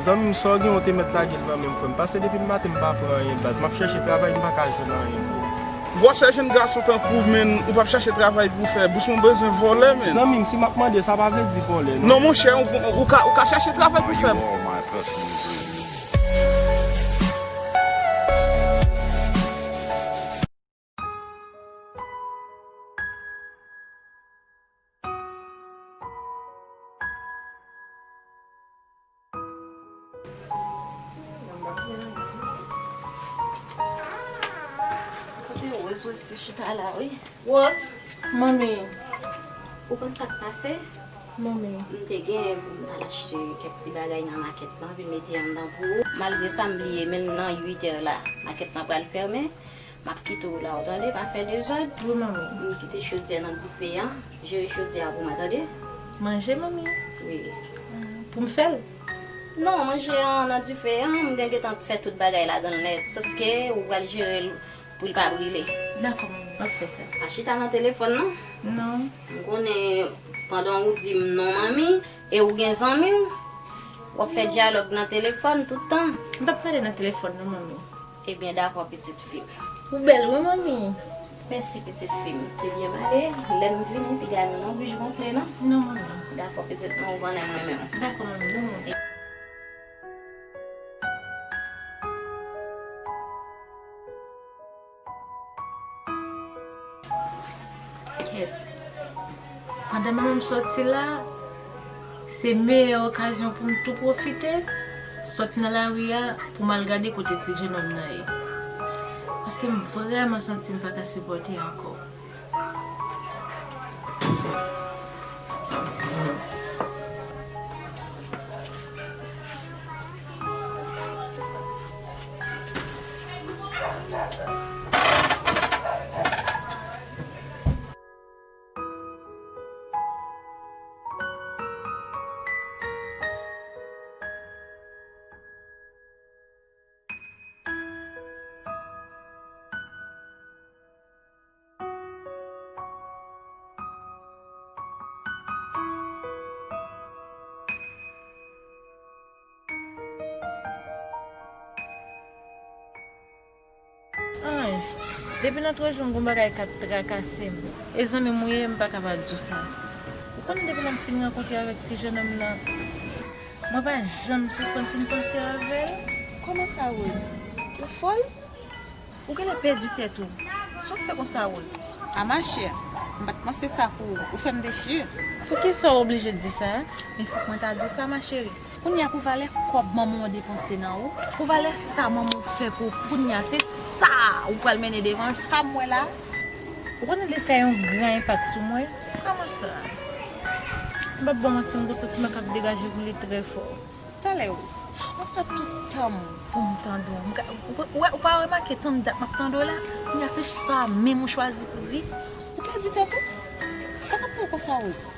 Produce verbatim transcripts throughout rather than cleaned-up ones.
Zanmi m, sa w gen ou te mèt lage l nan men m, frè m. Pase depi maten m pa pran anyen, baz. M ap chèche travay, m pa ka jwenn anyen, bro. Gwosè jèn gason tankou w, menn, ou p ap chache travay pou w fè. Bous mwen bezwen vòlè, menn. Zanmi m, si m ap mande, sa pa vle di vòlè, non. Non, monchè, ou, ou, ou ka, ou ka chache travay pou w fè. Kote Rose, Rose te chita la, wi. Rose! Manmi. Ou konn sa k pase? Manmi. M te gen pou m t al achte kèk ti bagay nan makèt lan, vin mete anndan pou ou. Malgre sa, m bliye, men nan uit è la, makèt lan pral fèmen. M ap kite w la, w tande, pa fè dezòd. Wi, manmi. M kite chodyè nan dife an. Jere chodyè a pou mwen, tande? Manje, manmi? Wi. Pou m fè l? Non, manje an nan dife an, m gen gentan fè tout bagay ladan l nèt. Sòf ke ou pral jere l pou l pa brile. Dakò, manmi, m ap fè sa. Pa chita nan telefòn, non? Non. M konnen pandan ou di m non, manmi, e ou gen zanmi w, w ap fè dyalòg nan telefòn tout tan. M p ap pale nan telefòn, non, manmi. Ebyen, dakò, pitit fi m. Ou bèl, wi, manmi. Mèsi, pitit fi m. Ebyen, m ale. Lè m vini, piga nou nan bouch gonfle, non? Non, manmi. Dakò, pitit mwen, ou konnen m renmen w. Dakò, manmi, non, manmi. Kèt. Pandan manman m sòti la, se meyè okazyon pou m tou pwofite sòti nan lari a pou m al gade kote ti jenòm nan ye. Paske m vrèman santi m pa ka sipòte ankò. Anj, depi nan twa jou m gon bagay k ap trakase m. E zanmi m ou ye, m pa ka pa di w sa. Ou konnen depi lè m fin rankontre avèk ti jenòm nan, mwen pa janm sispann fin panse avè l. Kòman sa, Rose? Ou fòl? Ou genlè pèdi tèt ou. Sa w fè konsa, Rose? A, machè, m pa t panse sa pou ou. Ou fè m desi. Poukisa w oblije di sa? Men fòk mwen ta di w sa, macheri. Kounye a pou valè kòb manman w depanse nan ou, pou valè sa manman w fè pou ou kounye a, se sa ou pral mennen devan sa m wè la. Ou konnen li fè yon gran enpak sou mwen. Kòman sa? M p ap ba w manti, m gon santiman k ap degaje pou li trè fò. Talè, Rose, m ap pran tout tan m pou m tande w. M ka, ou, ou, ou pa remake tann dat m ap tande w la? Kounye a se sa menm ou chwazi pou di? Ou pèdi tèt ou? Sa k ap pran konsa, Rose?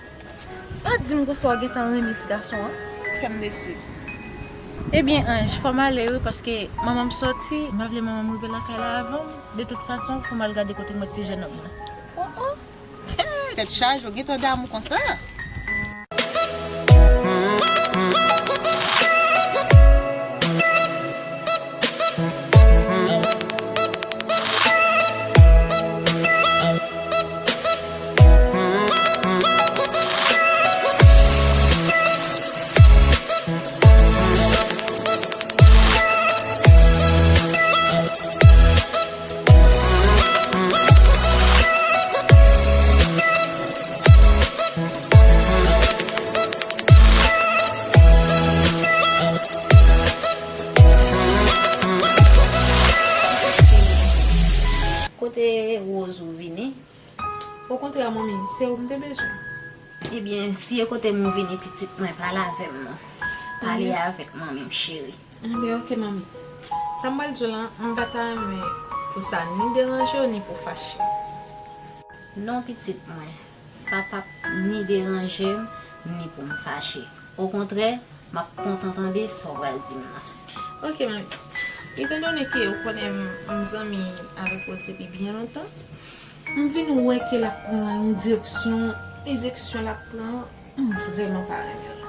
Pa di m konsa w gentan renmen ti gason an. Fè m desi. Ebyen, Anj, fò m ale wi, paske manman m sòti, m pa vle manman m rive lakay la avan m. De tout fason, fò m al gade kote m wè ti jenòm nan. Oh, oh. Tèt chaje, w gentan damou konsa. Kote Rose ou vini? Okontrè, manmi, se ou m te bezwen. Ebyen, si e kote m ou vini, pitit mwen, pale avè m non. Pale avèk manmi m, cheri. Anben, oke, manmi. Sa m pral di w lan, m pa ta renmen pou sa ni deranje w, ni pou fache. Non, pitit mwen, sa p ap ni deranje m, ni pou m fache. Okontrè, m ap kontan tande sa w pral di m nan. Oke, manmi. Etandone ke ou konnen m, m zanmi avèk Rose depi byen lontan, m vin wè ke l ap pran yon direksyon, e direksyon l ap pran, m vrèman pa renmen l.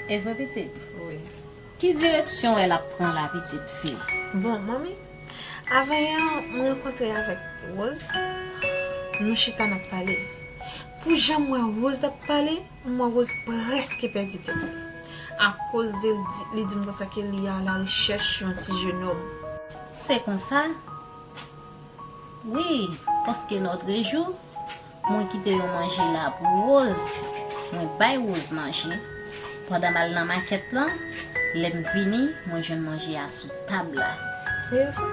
E vre, pitit? Wi. Ki direksyon w wè l ap pran la, pitit fi? Bon, manmi, avan yè, mwen rankontre avèk Rose, nou chita n ap pale. Pou jan m wè Rose ap pale, m wè Rose prèske pèdi tèt li. Akoz de l di, li di m konsa ke li a la rechèch yon ti jenòm. Se konsa? Wi, paske lòtrejou, mwen kite yon manje la pou Rose. Mwen bay Rose manje. Pandan m al nan makèt lan, lè m vini, mwen jwenn manje a sou tab la. Trè vre.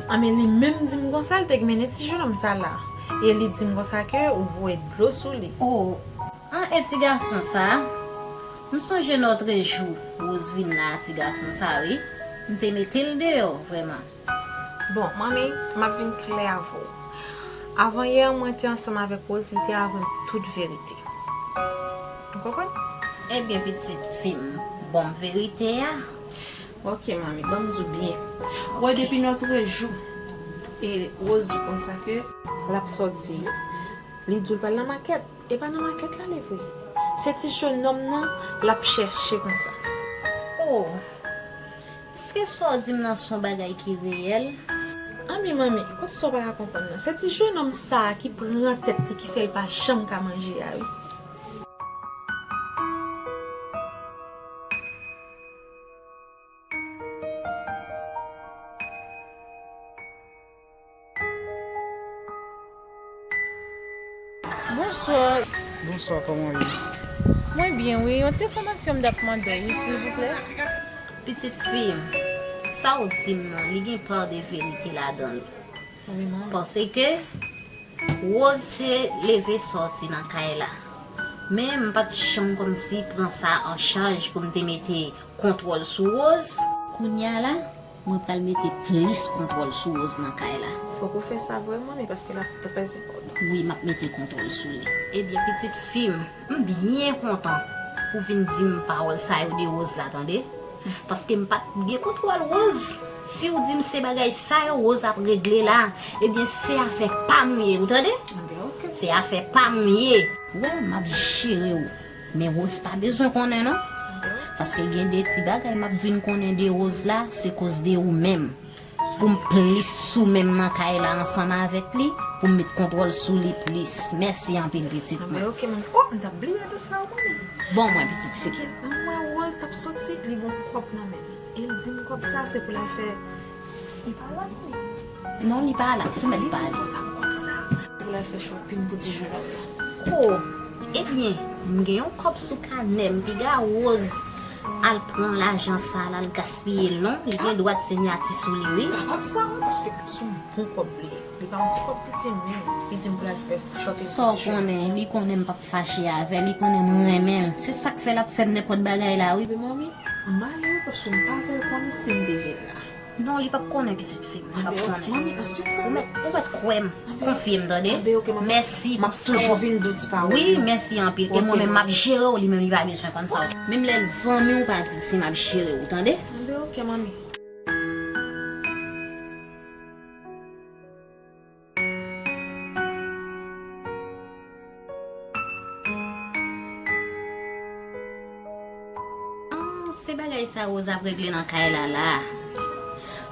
Anben, li menm di m konsa, l te mennen ti jenòm sa la. E li di m konsa ke ou voye dlo sou li. O, an e ti gason sa? M sonje lòtrejou, Rose vin la, ti gason sa, wi. M te mete l deyò, vrèman. Bon, manmi, m ap vin klè avè w. Avan yè, mwen te ansanm avèk Rose, li te avè m tout verite. Ou konprann? Ebyen, pitit fi m, ban m verite a. Ok, manmi, ban m di w byen. Ou wè, depi lòtrejou, e Rose di w konsa ke l ap sòti, li di w l pral nan makèt. E pa nan makèt l ale vre. Se ti jenòm nan l ap chèche konsa. O, èske sa w di m nan se yon bagay ki reyèl? Anben, manmi, kote sa w pa ka konprann nan? Se ti jenòm sa a ki pran tèt li, ki fè l pa janm ka manje a, wi. Bonswa. Bonswa, kòman w ye? Mwen byen, wi. Yon ti enfòmasyon m t ap mande w, wi, silvouplè. Pitit fi m, sa w di m nan, li gen pa de verite ladan l. Wi, manmi. Paske Rose se leve sòti nan kay la. Men m pa t janm kòmsi pran sa an chaj pou m te mete kontwòl sou Rose. Kounye a la, mwen pral mete plis kontwòl sou Rose nan kay la. Fòk ou fè sa vrèman, men paske l ap trè enpòtan. Wi, m ap mete kontwòl sou li. Ebyen, pitit fi m, m byen kontan ou vin di m pawòl sa yo de Rose la, tande. Paske m pa t gen kontwòl Rose. Si w di m se bagay sa yo Rose ap regle la, ebyen se afè pa m ou ye, ou tande? Ebyen, ok. Se afè pa m ou ye. Ou wè, m ap jere w. Men Rose pa bezwen konnen non. Ebyen, ok. Paske gen de ti bagay m ap vin konnen de Rose la, se koz de ou menm. Pou m plis sou men m nan kay la ansanm avèk li, pou m met kontwòl sou li plis. Mèsi anpil, pitit mwen. Anben, ok, manmi. O, m t ap bliye de sa, wi, manmi. Bon, mwen, pitit fi. Ok, m wè Rose t ap soti, li gon kòb nan men li. E l di m kòb sa, se pou l al fè. Li pa la, manmi. Non, li pa la. Ou mèt pale. Li di m konsa, kòb sa, se pou l al fè shopping pou ti jenòm nan. O, ebyen, m gen yon kòb sou kanè m, piga Rose al pran lajan sa l al gaspiye l non, li gen dwa t sinyati sou li, wi. Kapab sa, wi, paske se yon bon kòb li ye. Li pa yon ti kòb piti, men li di m pou l al fè shopping pou ti jenòm. Sa w konnen, li konnen m p ap fache avè l, li konnen m renmen l. Se sa k fè l ap fè m nenpòt bagay la, wi. Men manmi, m ale wi, paske m pa vle l konnen si m te vin la. Non, li p ap konnen, pitit fi m, li p ap konnen. Manmi, an sekrè, wi. Ou mèt, ou mèt kwè m, konfye m, tande. Mèsi pou toujou. Wi, mèsi anpil. E mwen menm, m ap jere w, li menm, li pa bezwen konn sa. Menm lè l zanmi w, pa di l se m ap jere w, tande. Anben, ok, manmi. Ah, se bagay sa Rose ap regle nan kay la la.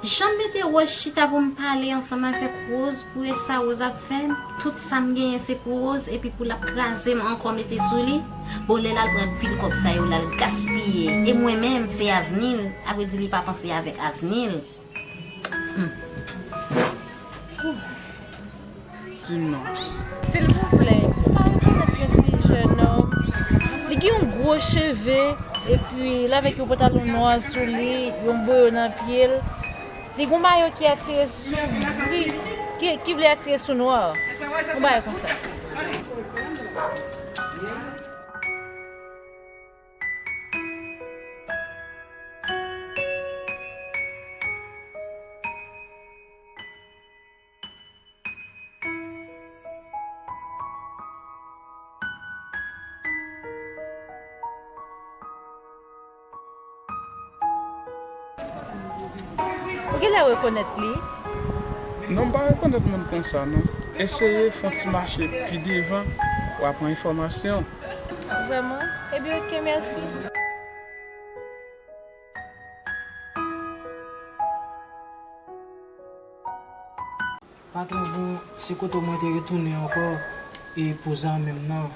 Jan m mete Rose chita pou m pale ansanm avèk Rose pou wè sa Rose ap fè, tout sa m genyen se pou Rose, epi pou l ap kraze m ankò mete sou li. Bon, lè l al pran pil kòb sa yo, l al gaspiye. E mwen menm, se avni l. A vrè di, li pa panse avèk avni l. Hmm. Di m non. Silvouplè, ou pa rekonèt yon ti jenòm? Li gen yon gwo cheve, epi l avèk yon pantalon nwa sou li, yon boyo nan pye l. Li gen yon mayo ki atire sou gri, ki, ki vle atire sou nwa. Yon bagay konsa. Ou genlè rekonèt li? Non, m pa rekonèt moun konsa, non. Eseye fè yon ti mache pi devan, w a pran enfòmasyon. Vrèman? Ebyen, ok, mèsi. Patwon, bon, se kote mwen te retounen ankò, e pou zanmi m nan,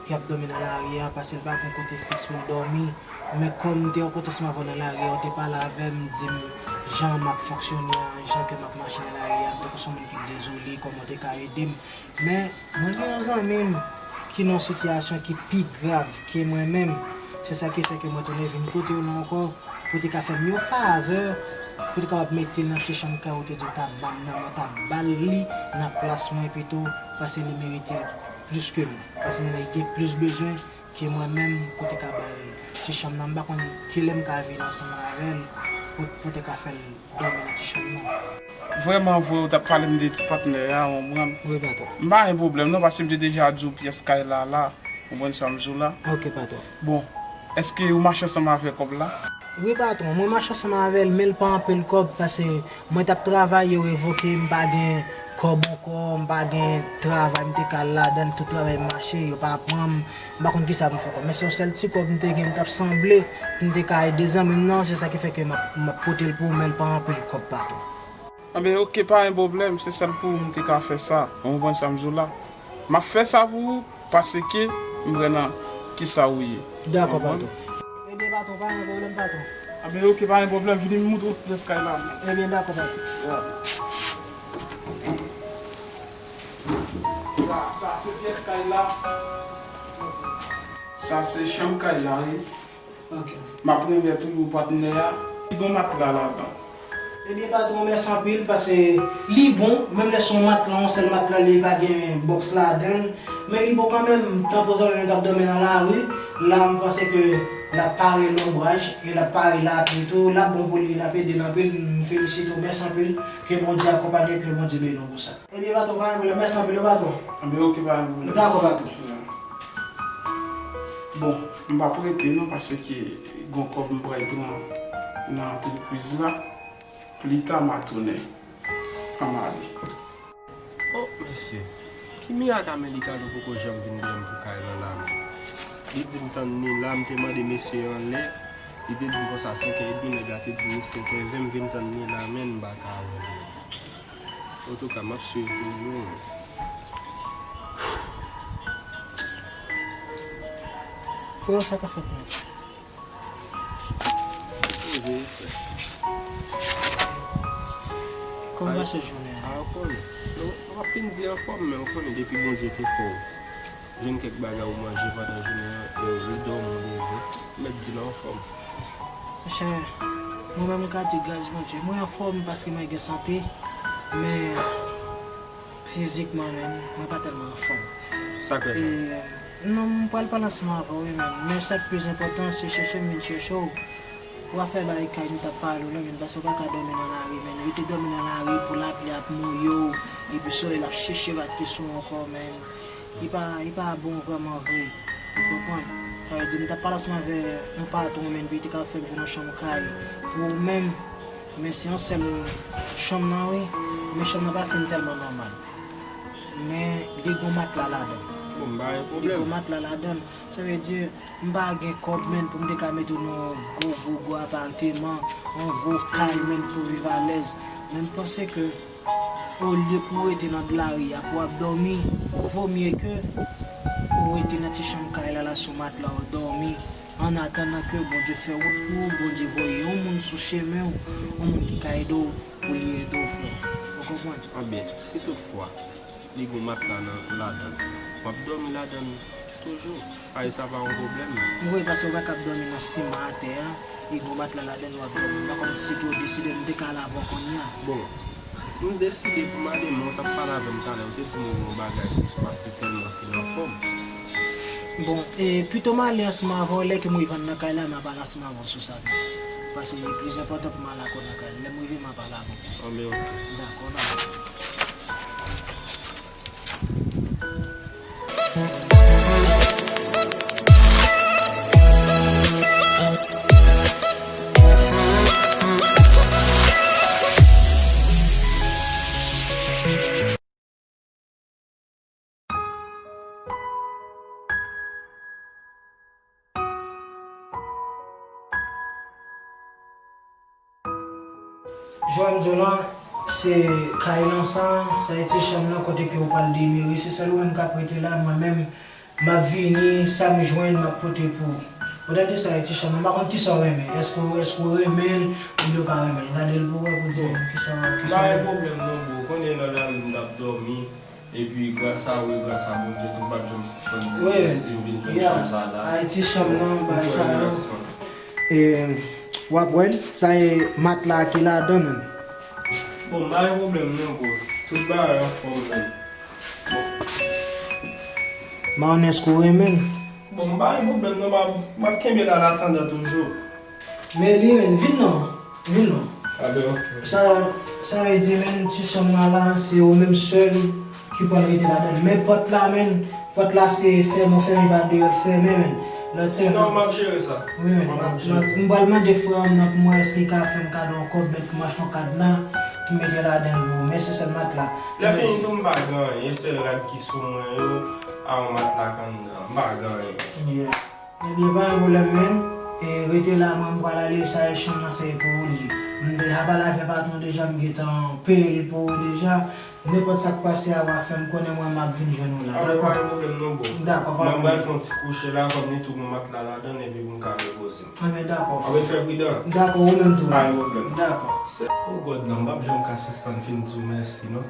ki ap dòmi nan lari a, paske l pa gen kote fiks pou l dòmi. Men kòm m te rankontre ansanm avè w nan lari a, ou te pale avè m, di m jan m ap fonksyone a, jan ke m ap mache nan lari a, m te konn se yon moun ki dezole, kòman w te ka ede m. Men, mwen gen yon zanmi m ki nan yon sitiyasyon ki pi grav ke mwen menm. Se sa ki fè ke mwen tounen vin kote w la ankò, pou w te ka fè m yon favè, pou w te kapab mete l nan ti chanm kay ou te di w t ap ban m nan, mwen t ap ba l li nan plas mwen pito, paske li merite l plis ke mwen. Paske li gen plis bezwen ke mwen menm pou te ka ba l ti chanm nan. M pa konn kilè m ka vin ansanm avè l pou, pou te ka fè l dòmi nan ti chanm nan. Vrèman vre, ou t ap pale m de ti patnè a, ou konprann? Wi, patwon. M pa gen pwoblèm non, paske m te deja di w pyès kay la la, ou konprann sa m di w la? Ok, patwon. Bon, èske ou mache ansanm avè kòb la? Wi, patwon, mwen mache ansanm avè l, men l pa anpil kòb, paske mwen t ap travay, yo revoke m, pa gen kòb ankò, m pa gen travay, m te ka al ladan l, tout travay mache, yo pa pran m, m pa konn kisa pou m fè ankò. Men se yon sèl ti kòb m te gen, m t ap sanble pou m te ka ede zanmi m nan, se sa ki fè ke m ap, m ap pote l pou ou, men l pa anpil kòb, patwon. Anben, ok, pa gen pwoblèm, se sèl pou ou m te ka fè sa, ou konprann sa m di w la? M ap fè sa pou ou, paske m wè nan kisa ou ye. Dakò, patwon. Ebyen, patwon, pa gen pwoblèm, patwon. Anben, ok, pa gen pwoblèm, vini m moutre w pyès kay la. Ebyen, dakò, patwon. Sa, sa se pyès kay la. Sa se chanm kay la, wi. Ok. M ap remèt ou patnè a. Li gen yon matla ladan. Ebyen, patwon, mèsi anpil, paske li bon, menm lè se yon matla, yon sèl matla, li pa gen bòks ladan l. Men li bon kanmenm, tankou zanmi m t ap dòmi nan lari, la, m panse ke l ap pare lonbraj, e l ap pare lapli tou, l ap bon pou li, l ap ede l anpil, m felisite w, mèsi anpil, ke Bondye akonpanye, ke Bondye beni w pou sa. Ebyen, patwon, pa gen pwoblèm. Mèsi anpil, wi, patwon. Anben, ok, pa gen pwoblèm. Dakò, patwon. Bon, m p ap rete non, paske gon kòb m pral pran nan antrepriz la. Plita m a tounen. Ann ale. Oh, mesye. Ki mirak Amelika nou poko janm vin dèyè m pou kay lan la, men. Li di m tann li la, m te mande mesye anlè. Li te di m konsa senkè edmi, nèg la te di m li senkè ven, m vin tann li la, men m pa ka wè l, men. Antouka, m ap swiv toujou. Frè, sa ka fèt menm? Poze, frè. Kòman pase jounen an? A, ou konnen. Nou, nou ap fin di anfòm, men ou konnen depi Bondye te fè w jwenn kèk bagay ou manje pandan jounen an, e ou dòmi, ou leve, ou mèt di l anfòm. Monchè, mwen menm m ka di gras Bondye. Mwen anfòm paske mwen gen sante, men fizikman menm, mwen pa tèlman anfòm. Sa k fè sa? E, non, m pral pale ansanm avè w, wi, men, men sa k pi enpòtan, se chèche m vin chèche w. Ou pa fè bagay kay nou t ap pale w lan, men, paske w pa ka dòmi nan lari, men. Rete dòmi nan lari pou lapli ap mouye w, epi solèy la ap chèche bat ki sou w ankò, men. Li pa, li pa bon vrèman vre. Ou konprann? Sa vle di, m t ap pale ansanm avè yon patwon, men, pou li te ka fè m jwenn yon chanm kay pou ou menm. Men se yon sèl chanm nan, wi. Men chanm nan pa fin tèlman nòmal. Men li gen yon matla ladan l. Bon, m pa gen pwoblèm. Li gen yon matla ladan l. Sa vle di, m pa gen kòb, men, pou m te ka mete w nan yon gwo, gwo, gwo apartman, yon gwo kay, men, pou viv alèz. Men m panse ke olye pou w rete nan lari a pou w ap dòmi, vomye ke ou rete nan ti chanm kay la, la sou matla w dòmi, annatandan ke Bondye fè wout pou ou, Bondye voye yon moun sou chemen w, yon moun ki ka ede w pou li ede w, frè. Ou konprann? Anben, si toutfwa li gen yon matla nan, ladan l, w ap dòmi ladan l toujou. Ay, sa pa yon pwoblèm. Wi, paske w pa kab dòmi nan siman atè a, e gon matla ladan l w ap dòmi. M pa konn si tou w deside m te ka al avè w kounye a. Bon, m deside pou m ale, men w t ap pale avè m talè, w te di m yon bagay sou sa, paske tèlman fin anfòm. Bon, e pito m ale ansanm avè w, lè ke m rive anndan kay la, m a pale ansanm avè w sou sa tou. Paske li plis enpòtan pou m al ak ou nan kay la. Lè m rive, m a pale avè w pou sa. Anben, ok. Dakò, dakò. Jan m di w lan, Se kay lan sa, sa e ti chanm nan kote ke ou pral demere. Se sèl ou menm k ap rete la, mwen menm, m ap vini, sa m jwenn, m ap pote pou ou. Ou tande sa e ti chanm nan, m pa konn kisa w renmen. Èske w, èske w renmen l oubyen w pa renmen l? Gade l pou w wè pou di m kisa, kisa w renmen. Pa gen pwoblèm non, bro. Konnen nan lari m t ap dòmi. Epi gras a ou e gras a Bondye tou, m p ap janm sispann di l mèsi, m vin jwenn chanm sa la. Ay, ti chanm nan, bagay sa yo. E, w ap wè l, sa e matla ki ladan menm. Bon, m pa gen pwoblèm non, bro. Tout bagay anfòm menm. M pa konn èske w renmen l. Bon, m pa gen pwoblèm non, m ap, m ap kenbe l anatandan toujou. Men li menm, vin non, vin non. Ah ben, ok. Sa, sa vle di, menm, ti chanm nan la, se ou menm sèl ki pral rete ladan l. Men pòt la, menm, pòt la se fèmen, ou fèmen pa deyò l fèmen, menm. Lòt se... Non, m ap jere sa. Wi, menm, m ap, m ap, m pral mande frè m nan pou m wè èske li ka fè m kado yon kòb, menm pou m achte yon kadna, pou m mete ladan l pou ou. Men se sèl matla. Lè fini tou, m pa gen anyen, sèl rad ki sou mwen yo, a yon matla kanna, m pa gen anyen. Yeah. Ebyen, pa gen pwoblèm, menm. E rete la, mwen, m pral ale, sa e chanm nan, se pou ou li ye. M deja pale avèk patwon deja, m gentan peye l pou ou deja. Nenpòt sa k pase a, w a fè m konnen, mwen, m ap vin jwenn ou la, dakò? Ah, pa gen pwoblèm non, bro. Dakò, pa gen pwoblèm. Mwen, m pral fè yon ti kouche la, kòm ni tou gen yon matla ladan l, epi pou m ka repoze m. Anben, dakò. Anben, fè pridan. Dakò, ou menm tou. Pa gen pwoblèm. Dakò. Se, o God, non, m p ap janm ka sispann fin di w mèsi, non.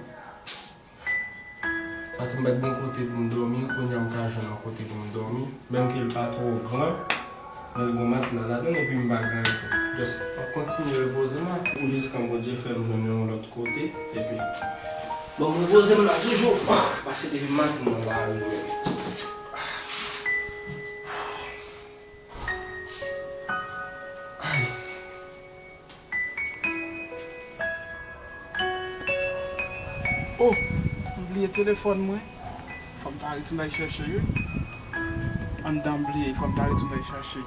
Paske m pa t gen kote pou m dòmi, kounye a m ka jwenn yon kote pou m dòmi. Menm ke l pa twò gran, men l gon matla ladan l epi m pa gen anyen tou. Just, m ap kontinye repoze m la pou jiskan Bondye fè m jwenn yon lòt kote, epi, bon, m repoze m la toujou. Paske depi maten m nan lari menm. Ay. Oh, m bliye telefòn mwen. Fò m ta retounen al chèche, wi. Anndan m bliye, fò m ta retounen al chèche.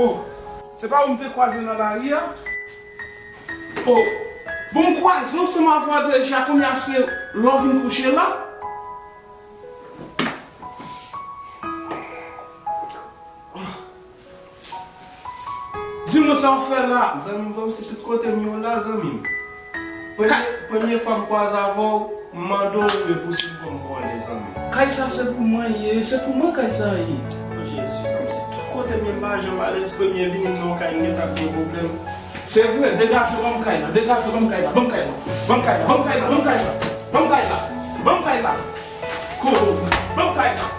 Oh, se pa ou m te kwaze nan lari a? Oh, bon, m kwaze ansanm avè w deja, kounye a se lè w vin kouche la? Di mwen sa w fè la. Zanmi m, kòmsi tout kote m ye w la, zanmi m. Premye, premye fwa m kwaze avè w, m mande w repouse m pou m vòlè, zanmi m. Kay sa se pou mwen ye, se pou mwen kay sa ye. O Jezi, kòmsi tout kote m ye m pa janm alèz, premye vini m nan yon kay m gentan ap gen pwoblèm. Se vre, degaje w, ban m kay la, degaje w, ban m kay la, ban m kay la, ban m kay la, ban m kay la, ban m kay la, ban m kay la, ban m kay la. Ko, ban m kay la.